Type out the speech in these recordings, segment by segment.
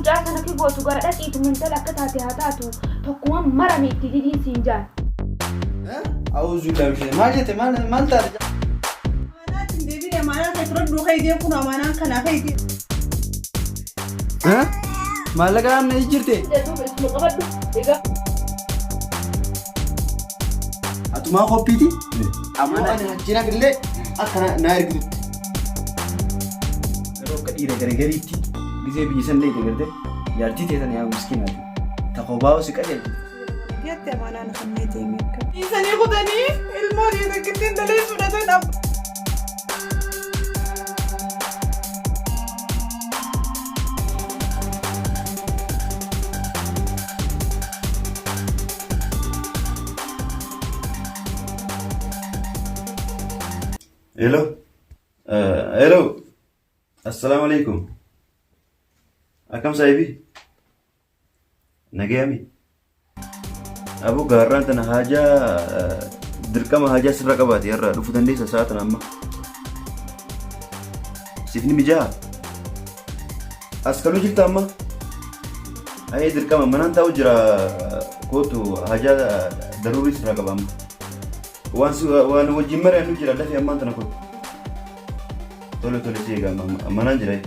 Mucaa sana ki gootu gara dhaqiitu intala akka taate haa taatu tokkuma marame itti didiin siin jaan. Awuzu billahi maal jette maal maal taate? Amaanaatti hin deebine amaanaa kee fudhadhuu kee kun amaanaan kanaa kee. Maallaqa na jijjiirte? Duuba isuma qabadhu egaa. Atumaa qophiiti? Amaana ani hajjinaaf illee akka na ergitutti. Yeroo akka dhiira garagariitti gizee biyya san leete garte jaartii teetan yaa miskiinaati. Takobaa si qajeelchite. Jette amaanaan kannee deeme akka. Dhiisanii kutanii ilmoo dhiisa kittiin dalee fudhatan abba. Hello. Hello. Assalaamu alaikum. Akkam saahibi? Nagayami. Aboo gaarraan tana haajaa dirqama haajaa sirra qabaate irraa dhufuu dandeessa sa'a tana amma. Siif ni mijaa? As kaluu jirta amma? Ayee dirqama manaan taa'u jira kootu haajaa daruurii sirraa qaba amma. Waan si waan wajjin mari'annu jira dafii ammaan tana kootu. Tole tole si eega amma manaan jira.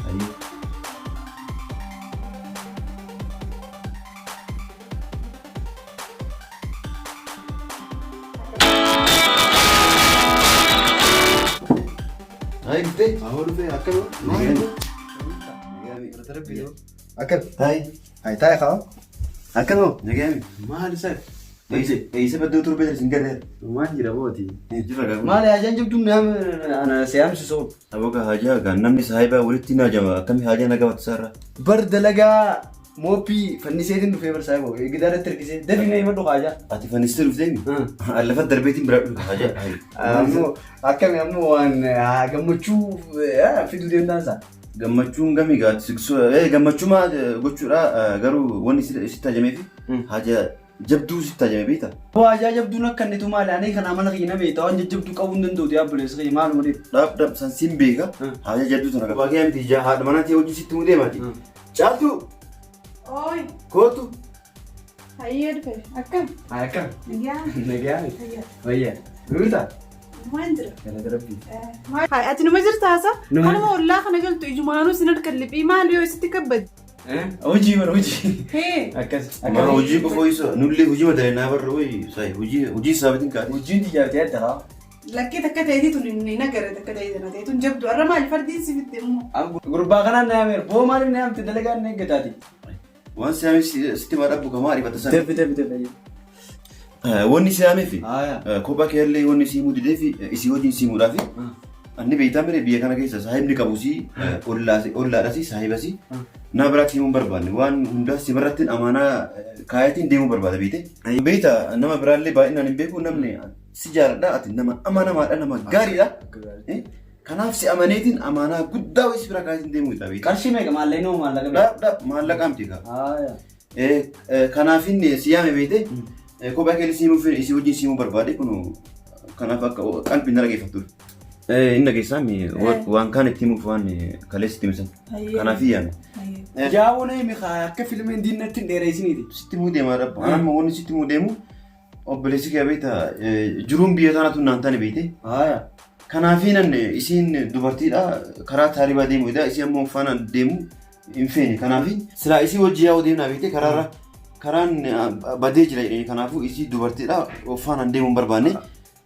Ayyee. Ay, dhuftee? Ahoo dhufee akkam? Akkam? Taa'ii. Hai taa'e kaa. Akkam? Nagayami. Maal isa? Eessa badduu turbee sin galee? Maal jira booti? Jira gaafa. Maal haajaan jabduun ana siyaamsisoo? Aboka haajaa kan namni saahibaa walitti naajama akkami haajaa na qabatu isaarra. Bar dalagaa mooppii fanniseetiin dhufee bar saahiboo gidaarratti hirkisee dafii na himadhu haajaa. Ati fannistee dhuftee mi? Lafa darbeetiin biraa dhufe haajaa. Ammoo akkami ammoo waan gammachuu fiduu deemtaansa. Gammachuun gamii gaati gammachuma gochuudha garuu wanni sitti hajameefi haja jabduu sitti hajame beekta. Haajaa jabduun akka inni maali ani kana amala kiyya na beekta waan jajjabduu qabuu hin danda'u yaa obboleessa kiyya maaluma dhibu. Dhaab dhaab san siin beeka haja jabduu tana qabaa kee miti haadha manaa ta'e hojii sitti mudee maati. Caaltuu Ooyi kootu. hayyee dhufe akkam. Akkam? Nagaa. Nagaa. Wayyaa. Gurgurtaa? Waan jira. Galata rabbii. Hayi ati numa jirtaasa? Numa Kanuma ollaa kana galtu ijumaanuu sin harka liphii maal yoo isitti kabbadde? Hojii bara hojii. Hee. Akkas. Mara hojii qofa ho'isu nullee hojii madalee naa barra ho'i sahi hojii hojii isaatiin kaate. Hojiin xiyyaatee adda haa. Lakkee takka ta'eeti tun inni nagara takka ta'ee tana ta'e tun jabdu har'a maali fardiin si fitte immoo. Gurbaa kanaan na yaameera. Boo maaliif na yaamte dalagaan na eeggataati. Waan siyaamee sitti maa dhabbu kamaa ariifata sana. Defi defi defi. Wanni siyaamee fi Haaya. kophaa kee illee wanni sii mudidee fi isii wajjin sii muudhaa fi anni beektaa mire biyya kana keessa saahibni qabu sii ollaadhasi saahibasi naa biraatti himuu hin barbaanne waan hundaa si biratti amaanaa kaayatiin deemuu barbaada beekte. Beekta nama biraallee baay'inaan hin beeku namni si jaaladha ati nama amanamaadha nama gaariidha. Kanaaf si amaneetiin amaanaa guddaa wayii si bira kaayatiin deemuu dha beekta. Qarshii meeqa maallaqni hoo maallaqa meeqa? Dhaab dhaab maallaqa miti kaa. Haaya. Kanaaf inni si yaame beekte kophaa kee siimuu fi isii wajjin siimuu barbaade kun kanaaf akka qalbiin na dhageeffattuuf. Inni dhageessaa waan kaan itti himuuf waan kaleessa itti himisan. Kanaaf yaame. Jaawoo na himi kaa akka filmiin diinatti hin dheereessiniiti. Sitti himuu deemaa dhabba. Amma wanni sitti himuu deemu obboleessi kee beekta jiruun biyya taanatu naan taane beekte. Haaya. Kanaafii nan isiin dubartiidha karaa taaribaa deemu isii ammoo faana deemu hin feene kanaafi silaa isii wajji yaa'uu deemnaa beekte karaarra karaan badee jira jedhanii kanaafuu isii dubartiidha faanaan deemuu hin barbaanne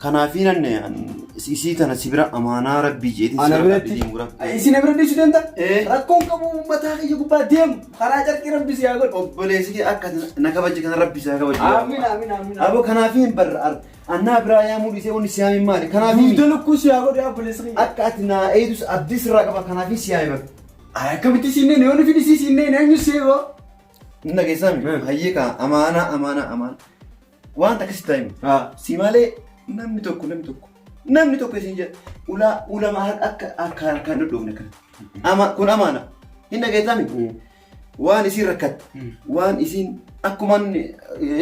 kanaafii nan isii tana si bira amaanaa rabbii jeetiin si Ana bira biratti. deemuu rabbi. Isin bira dhiisuu danda'a? Eh. Rakkoon qabu mataa kiyya gubbaa deemu karaa carqii rabbi si haa godhu. Obboleessi kee akka na kabaje kana rabbi si haa kabaju. Amiin amiin amiin. Aboo kanaafii hin barra annaa biraa yaamuu dhiisee wanni si yaame maali kanaafii Guutuu lukkuu si haa godhu yaa obboleessa kiyya. akka ati naa eedus abdii sirraa qaba kanaafii si yaame bara. Akkamitti isinneen yoo nufi dhisii isinneen eenyu seeboo? Inni dhageessaami hayyee kaa amaanaa amaanaa amaanaa waan akkasitti taa'ime. Si malee namni tokko namni tokko namni tokko isin jedha ulaa ulama akka akka harkaan dhodhoofne kana. Ama kun amaana hin dhageessami waan isiin rakkatte waan isiin akkumaan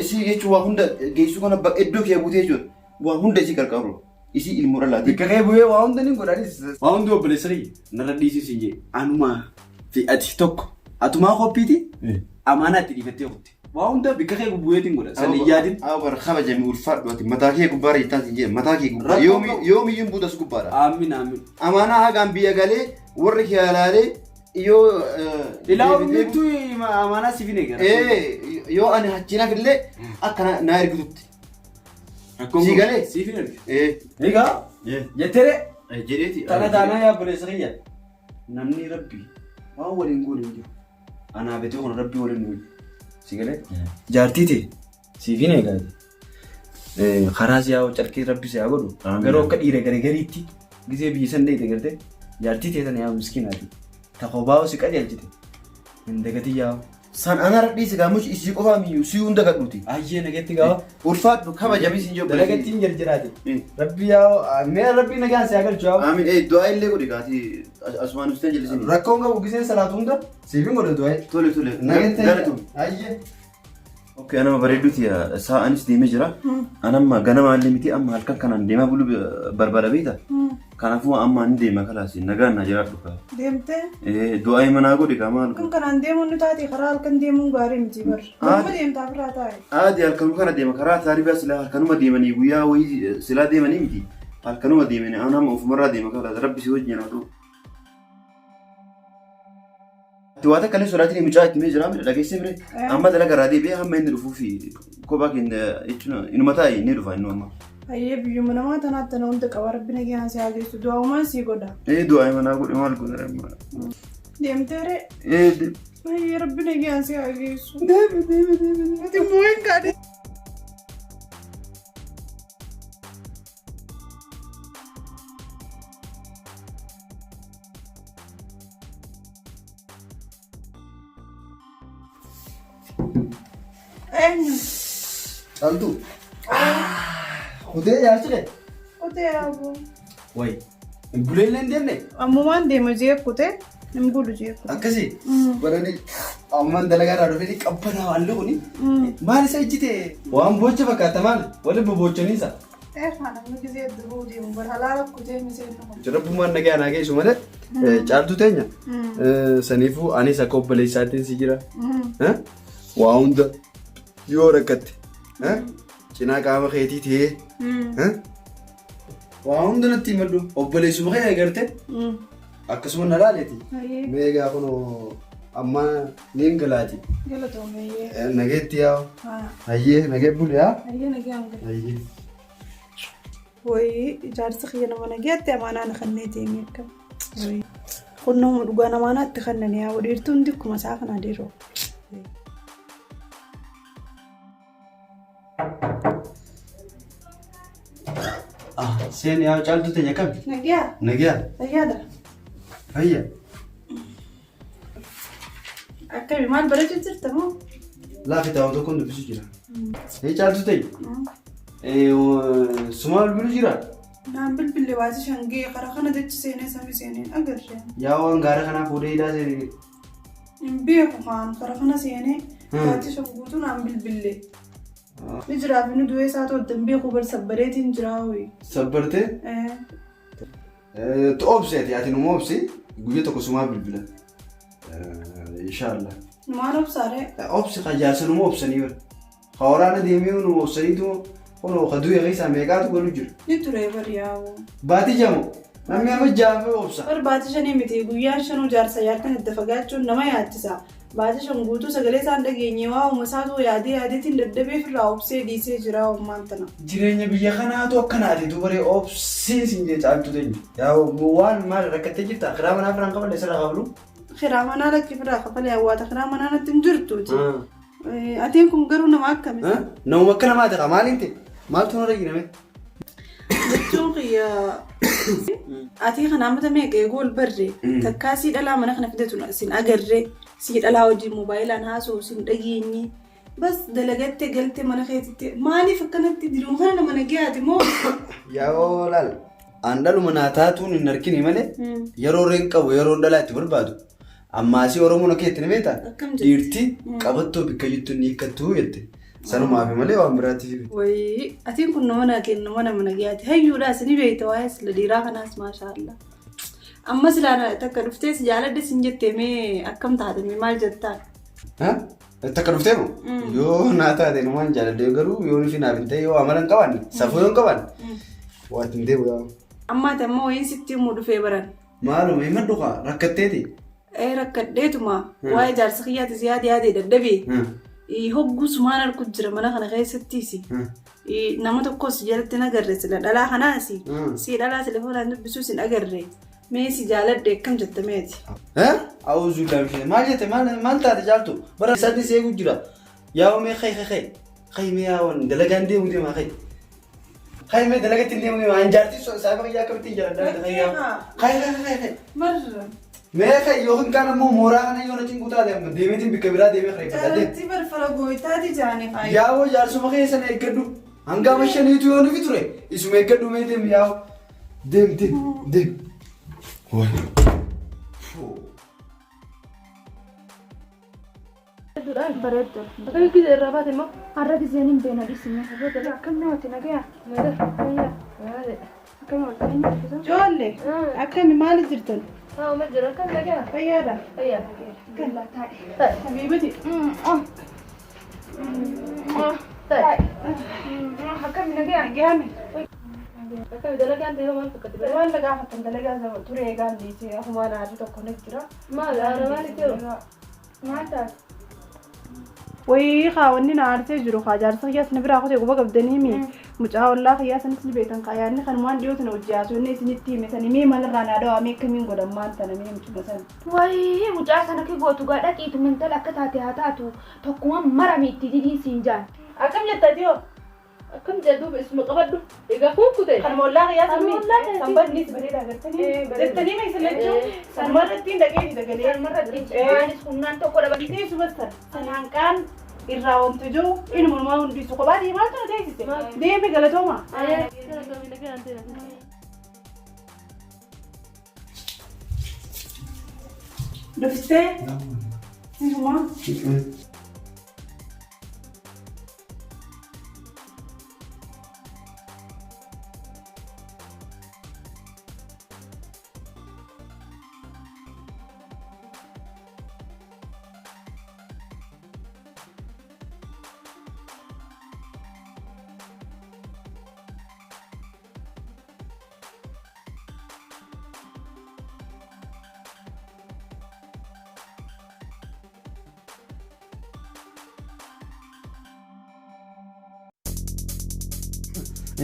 isii jechuun waa hunda geessuu kana iddoo kee buutee jechuudha waa hunda isii qarqaaru isii ilmoo dhalaati. Bakka kee bu'ee waa hunda ni godhanis. Waa hundi obboleessa kiyya narra dhiisii siin jee anuma. Fi ati tokko atumaa qophiiti amaanaa itti dhiifattee kutte. Waa hunda bikka kee bubbu'eetiin godha. San hin yaadin. Haa bara kabajami ulfaadhu ati mataa kee gubbaarra jettaan siin jedhe mataa kee gubbaa Rakkoo yoomi qabu. yoomiyyuun buutas gubbaadha. Aamin aamin. Amaanaa hagaan biyya galee warri kee alaalee yoo Ilaa ormiittuu amaanaa siif hin eegala. Yoo ani achiin illee akka na ergitutti. Rakkoon Sii kun galee? Siif hin erge. Ee. Egaa jettere Jedheeti. tana taanaa yaa obboleessa kiyya. Namni rabbi waan waliin goone hin jiru. Anaa beetee kun rabbi waliin nu Si galee? Jaartii ta'e siif hin eegaati. Karaa si haa carqii rabbi si haa godhu. Amiin. Garuu akka dhiira garagariitti gizee biyya san dheeyte gartee jaartii ta'e sana yaa miskiinaati. Takobaa si qajeelchite. Hin dagatin yaa. San anarra dhiisi gaamuchi isii qofaa miyyuu si hunda gadhuuti. Ayyee nageetti gaafa. Ulfaadhu kabajami siin jedhu. Dalagatti hin jarjiraati. Rabbi yaa mee rabbi nagaan si haa galchu yaa. Amiin. Du'aa illee godhi gaati asumaan uftan jallisini. Rakkoon qabu giseen salaatu hunda siif hin godhu du'aa. Tole tole. Nageetti. Galatoom. Ayyee. Okay, anama bareedduuti sa'aanis deemee jira. Anamma ganama illee miti amma halkan kanaan deemaa bulu barbaada beekta. Kanaafuu amma ni deema kalaas nagaan na jiraadhu kaa. Deemtee Du'aa manaa godhi kaa maal halkan kanaan deemuun nu taate karaa halkan deemuun gaarii miti bar. Amma deemtaa biraa taa'e. Aadi halkanuma kana deema karaa taaribaa silaa halkanuma deemanii guyyaa wayii silaa deemanii miti. Halkanuma deemanii an amma ofumarraa deema kalaas rabbi si wajjin haa ta'u. Ati waa takka illee sodaatiin mucaa itti mee jira miti dhageessee mire amma dalaga irraa deebi'ee hamma inni dhufuufi kophaa keenya jechuun inuma taa'e inni dhufa inni amma. Hayyee biyyuma namaa tanaatti na hunda qaba rabbi nagaan si haa geessu du'aawumaan sii godha. Ee du'aa manaa godhe maal godhe amma. Deemtee ree Ee deemi hayyee rabbi nagaan si haa geessu. deemi deemi deemi. Ati immoo hin kaadhi. Eenyu? Caaltuu. Kutee jaarsi kee? Kutee yaaboo. Wayi. Bulee illee hin deemne? Ammumaan deema jee kutee hin bulu jee kutee. Akkasii. Barani ammaan dalagaa irraa dhufee qabbanaa haalli kuni. Maal isa ejjite? Waan bocha fakkaata maal? Wali bobochaniisa. Ee kaan amma gisee duruu deemu bar halaala kutee miseen dhufa. Rabbummaan nagaa naa geessu malee caaltuu teenya. Saniifuu anis akka obboleessaatiin si jira. Waa hunda yoo rakkatte cinaa qaama keetii ta'ee waa hunda natti himadhu obboleessuma kee agarte akkasuma na laaleeti. Hayyee Mee egaa kunoo amma niin galaati. galatoomee. Nageetti yaa hayyee nagee bulu yaa. Hayyee nagaan gala. Hayyee. Wayii ijaarsi kiyya nama nagaatti amaanaa na kannee deemee akkam. Qunnama dhugaan amaanaatti kanneen yaa dhiirtuu hundi akkuma isaa kana dhiiroo. Ah, seen yaa caaltuu teenya kam? Nagaa Nagaa. fayyaadha. Fayya. Akkami maal barachuu jirta moo? Laafi taa'u tokkoon dubbisu jira. Ee caaltuu teenya. Sumaa bilbilu jira. Naan bilbille waasi shangee karaa kana jechi seenee sami seenee agarre. Yaa waan gaara kanaa fuudhee hidhaa seenee. Hin beeku kaan karaa kana seenee waati shan guutuu naan bilbille. Ni jiraaf inni du'ee isaa to'atte hin beeku bar sabbareetiin jiraa hoyi. Sabbartee. Obseeti ati numa obsi guyya tokko sumaa bilbila. Inshaallah. Numaan obsaaree. Obsi qajaarsa numa obsanii bara. Ka waraana deemee numa obsaniitu kunoo ka du'e keessaa meeqaatu galu jira. Ni ture bari yaa'u. Baatii jamu namni amma jaafee obsa. Bar baatii shanii miti guyyaan shanuu jaarsa jaartan itti fagaachuun nama yaachisa. Baatii shan guutuu sagalee isaan dhageenye waa uuma isaatu yaadee yaadeetiin dadhabee ofirraa obsee dhiisee jira ummaan tana. Jireenya biyya kanaatu akkanaati dubaree obsiin sin jee caaltu teenya. Yaa waan maal rakkattee jirta kiraa manaa firaan qaballe sirra qablu. Kiraa manaa lakki firraa kafalee hawwaata kiraa manaa natti hin jirtuuti. Atiin kun garuu nama akkami? Nama akka namaati kaa maaliin ta'e maaltu nurra jirame? Jechuun kiyya atii kana amma meeqa eeguu ol barre takkaa sii dhalaa mana kana fidatu sin agarre sii dhalaa hojii moobaayilaan haasa'u sin dhageenye bas dalagatte galte mana keetitti maaliif akkanatti diruma kana nama nagayaati moo? Yaa laal an dhaluma naa taatuun hin harkini malee yeroo reen qabu yeroo dhalaa itti barbaadu ammaasii Oromoon akka jetti ni beektaa? Akkam jetti? Dhiirti qabattoo bikka jirtu ni hiikkattuu jette. Sanumaaf malee waan biraatiif. Wayii atiin kun nama naa kennu nama nama nagayaati hayyuudhaas ni beekta waa'ee sila dhiiraa kanaas maashaallah. Amma silaa takka dhuftee si jaaladhe sin jettee mee akkam taate mee maal jettaan? Takka dhuftee moo? Yoo naa taate numaan jaaladhe garuu yoo nufi naaf hin ta'e yoo amala hin qabaanne safuu yoo hin qabaanne waa ittiin deemu yaa. Amma ati ammoo wayiin sitti himuu dhufee baran. Maaluma himadhu kaa rakkatteeti. Ee rakkadheetuma waa'ee jaarsa kiyyaatis yaade yaadee dadhabee. Hogguu sumaan arku jira mana kana keessattis. Nama tokkos jalatti hin agarre sila dhalaa kanaas. Si dhalaa telefoonaan dubbisuus hin agarre. Mee si jaaladhe akkam jette meeti. Awuuzuu lamshee maal jette maal taate caaltu bara isaatti si eegu jira. Yaa mee kay kay kay kay mee yaa waan dalagaan deemu deema kay. Kay mee dalagatti hin deemu deema an jaartii saayiba kiyyaa akkamittiin jaaladha kay yaa. Kay kay kay kay. Marra. Mee kay yookiin kaan ammoo mooraa kana yoo na cinqu taate amma deemeetiin bikka biraa deemee kireeffadha deem. Jaalatti barfara gooytaati jaanii faayi. Yaawoo jaarsuma kee sana eeggadhu. Hanga amma shaniitu yoo nufi ture isuma eeggadhu mee deem yaa'u. Deem deem deem. Waay. Bareeddu. Akkami gizee irraa baate immoo? Har'a gizeen hin beena dhiisime. Akkam namatti nagaya? Akkam oolta eenyu dubbisa? Ijoollee akkami maali jirtan? Haa, uma jira. Akkam nagaa? Fayyaadha. Fayyaa. Gallaa taa'e. Habiibati. Taa'e. Akkami nagaya? Nagaame. Akkami dalagaan ta'e maal fakkaate? Waan na gaafatan dalagaa sama ture eegaan dhiisee akumaan aarri tokko ni jira. Maal aara maaliif yeroo? Maal taate? Wayii kaa wanni na aarsee jiru kaa jaarsa kiyyaas na biraa kutee quba qabdanii mi mucaa ollaa kiyyaa sanis ni beektan kaa yaadni kanumaan dhiyootu na hojii haasoo inni isinitti hime sani mee malarraa naa dhawaa mee akkamiin godhan maal tana mee mucuma sana. Wayii mucaa sana kee gootu gaa dhaqiitu mintala akka taate haa taatu tokkuma marame itti didiin siin jaan. Akkam jetta dhiyoo? Akkam jedhu duuba isuma qabadhu. Egaa kun kute. Kanuma ollaa kiyyaa Kanuma sani ollaa keetii. sanbannis bareeda agartanii Ee, bareeda. jettanii mee isin lachuu Ee. sanumarra ittiin dhaqee ni dagalee. Sanumarratti maanis humnaan tokko dhaban. Dhiisu bas sanaan kaan irraa wanti jiru inuma hundisu kophaa deemaa tana teessise. Deemi galatooma. Ee, galatoomii nagaan ta'e. Dhuftee sifumaa.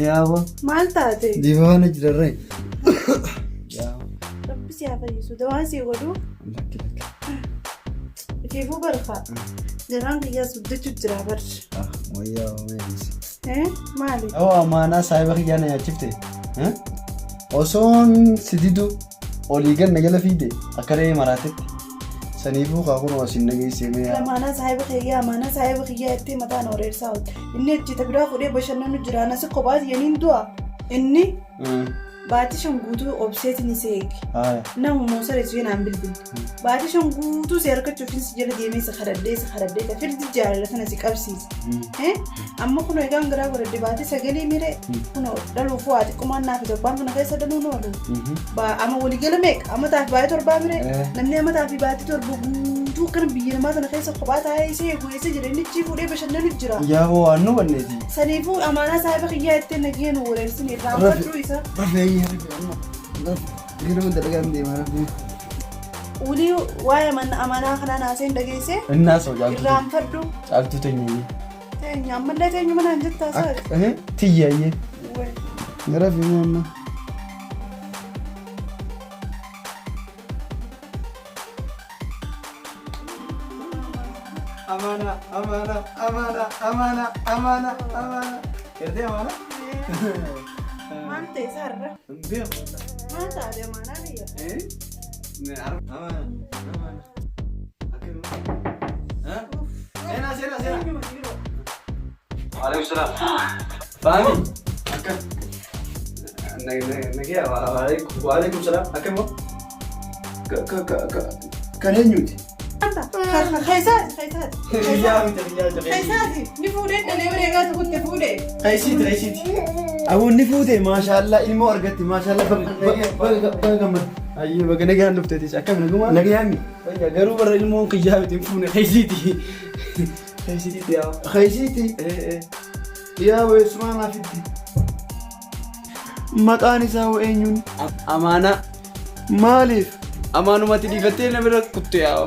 Yaawoo Maal taate? diifama jirarree. Yaawoo. Rabbi si haa fayyisu. Dawaan si godhu Lakki lakki. ifiifuu barfa. Garaan kiyyaas guddachuu jira bar. Ah wayyaa meelis. Eh maali? Awwa amaanaa saayiba kiyyaa na nyaachifte. Osoon si didu olii gad na jala fiide akka re'ee maraatetti. Saniifuu kaa kunoo asin nageessee mee yaa. Amaanaa saahiba kiyyaa amaanaa saahiba kiyyaa jettee mataa na wareersaa oolte. Inni achi ta biraa fuudhee bashannanu jira. Anas kophaa yaniin du'a. Inni baatii shan guutuu obseetiin isa eege. Haaya. Nama moosara isuu naan bilbile. Baatii shan guutuu si harkachuuf si jala deemee si kadhadhee si kadhadhee ta firdi jaalala sana si qabsiise. Amma kun egaan garaa godhadhe baatii sagalee miree kun dhaluuf waa xiqqummaan naaf torbaan kana keessa dhaluun oolu. Amma waliigala meeqa amma taaf baay'ee torbaa miree namni amma taaf baatii torba guutuu akkana biyya namaa sana keessa kophaa taa'ee isa eegu eessa jira inni achii fuudhee bashannanu jira. Yaaboo waan nu banneeti. Saniifuu amaanaa saahiba kiyyaa jettee nageen wareersin irraanfadhuu isa. Rafee rafee amma. Rafee nama dalagaa deemaa rafee. Ulii waa'ee amaanaa kanaa naaseen dhageessee Innaa soo caaltuu. irraanfadhu. Caaltuu teenyee. Teenya ammallee teenyu manaan jettaa saa. Akka tiyyayyee. Rafee amma. Amaana amaana amaana amaana amaana amaana. Gartee amaana? Maal ta'e isaarra? Hin beeku. Maal taate amaanaa biyya? Amaana amaana. Akkamiin? Seenaa seenaa seenaa. Teenyuma dhiiroo. Waalaikum salaam. Fahmi? Akkam? Nagaya waalaikum salaam. Akkam moo? Kan eenyuti? Keessaati keessaati. Xiyyaa miti xiyyaa miti. Keessaati ni fuudhee dhalee bara egaa tokkotti fuudhee. Qaysiiti qaysiiti. Awwa ni fuute maashaallah ilmoo argatte maashaallah baga gammadde. Ayyee baga nagaan dhufteetis akkami nagumaa? Nagayaami. Fayyaa garuu barra ilmoon kiyyaa miti hin fuune keessiiti. Keessiiti yaa. Keessiiti. Yaa weessumaa naaf itti. Maqaan isaa hoo eenyuun? Amaanaa. Maaliif? Amaanumatti dhiifattee na bira kutte yaa.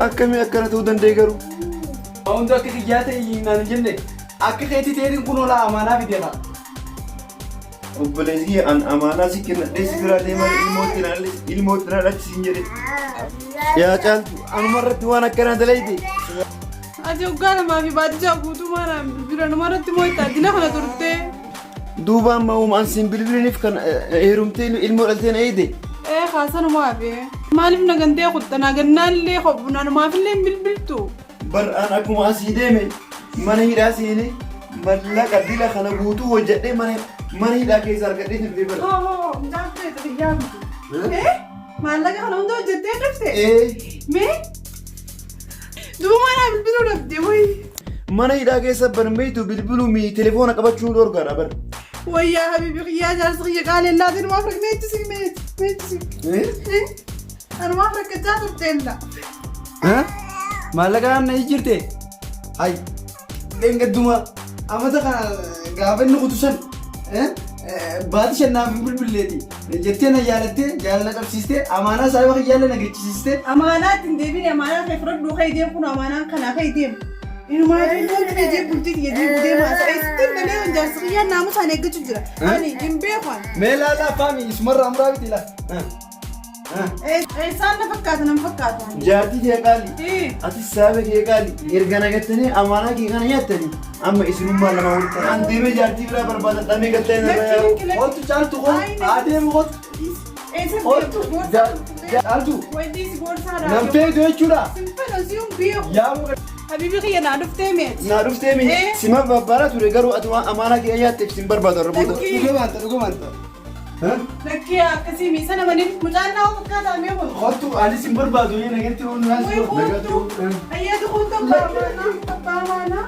Akkamii akkana ta'uu danda'e garuu? Waa hundi akka kiyyaa ta'e naan hin jenne akka keetii ta'een kun olaa amaanaa fide kaa. Obboleessi kiyya an amaanaa si kennadhee si biraa deemaa ilmootti naan ilmootti naan achi siin jedhe. Yaa caaltu anuma irratti waan akkanaa dalayte. Ati waggaa lamaa fi baatii ja'a guutuu maana bilbila nama irratti moo itti addina kana turtee? Duuba amma uuma an siin bilbiliniif kan heerumtee ilmoo dhaltee na eeyde. Ee kaasanuma hafe. Maaliif na gantee kutta na gannaallee nanumaafillee hin bilbiltu. Bar an akkuma asii deeme mana hidhaa seene mallaqa dila kana guutuu hojjedhee mana mana hidhaa keessa argadhee dhufee bara. Hoo hoo mucaan kee xiyyaa miti. Ee maallaqa kana hunda hojjettee dhufte? Ee Mee duuba maanaa bilbiluu dhabde wayi. Mana hidhaa keessa barmeetu bilbiluu mi telefoona qabachuu dhorgaadha bar. Wayyaa habiibi kiyyaa jaarsi kiyya qaaleen laatiin maaf meechisi meechisi. Anumaaf rakkachaa turteella. Maallaqa na jijjiirte? Hay dheengadduma amata kana gaafa inni kutu san baati shan naaf hin bilbilleeti jettee na jaalattee jaalala qabsiistee amaanaa saayiba kiyyaallee na gechisiistee. Amaanaa ittiin deebine amaanaa kee fudhadhu kee deemu kun amaanaan kanaa kee deemu. Inumaa ilmoon kee deemu bultii kiyya deemu deema haasa'e ittiin malee waan jaarsi kiyyaan naamusaan eeggachuu jira. Ani hin beeku ani. Mee laalaa faami isumarraa muraa miti laa. Eessaan na fakkaata nan fakkaata. Jaartii kee qaali. Ee. Atis saaba kee qaali. Erga nagattanii amaanaa kee kana nyaattanii amma isinummaa lama walitti. An deemee jaartii biraa barbaada dhamee galtee narra yaa'u. Lakki lakki. Kottu caaltu kottu adeemu kottu. Eessa Kottu caaltu Wanti si boorsaa nan feetu jechuudha. Sinfana siyuun beeku. Yaa muka. Habibi kiyya naa dhuftee meeti. Naa dhuftee mi Ee. sima barbaada ture garuu ati waan amaanaa kee nyaatteef sin barbaada irra booda. Lakki. Dhuga baanta dhuga baanta. Lakkii akkasii miisa nama ni mucaan naa fakkaataa mee kun. Kottu ani sin barbaadu yoo nagatti oolu naas. Way kottu. Ayyaati kottu abbaa maanaa abbaa maanaa.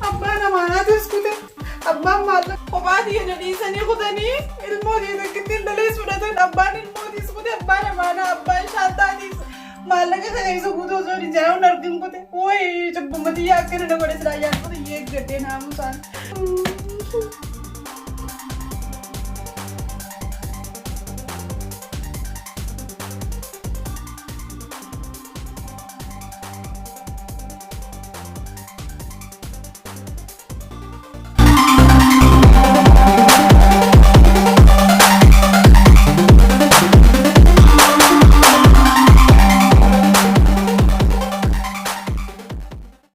Abbaan amaanaatis kute abbaan maallaqa kophaa tiyya na dhiisanii kutanii ilmoo tiyya takkittiin dhalees fudhatan abbaan ilmoo tiis kute abbaan amaanaa abbaan shaantaatiis maallaqa kana isa guutuu osoo hin ijaaruun argin kute wayi cubbuma tiyya akkana na godhe silaa yaaddu tiyya eeggadhee naamusaan.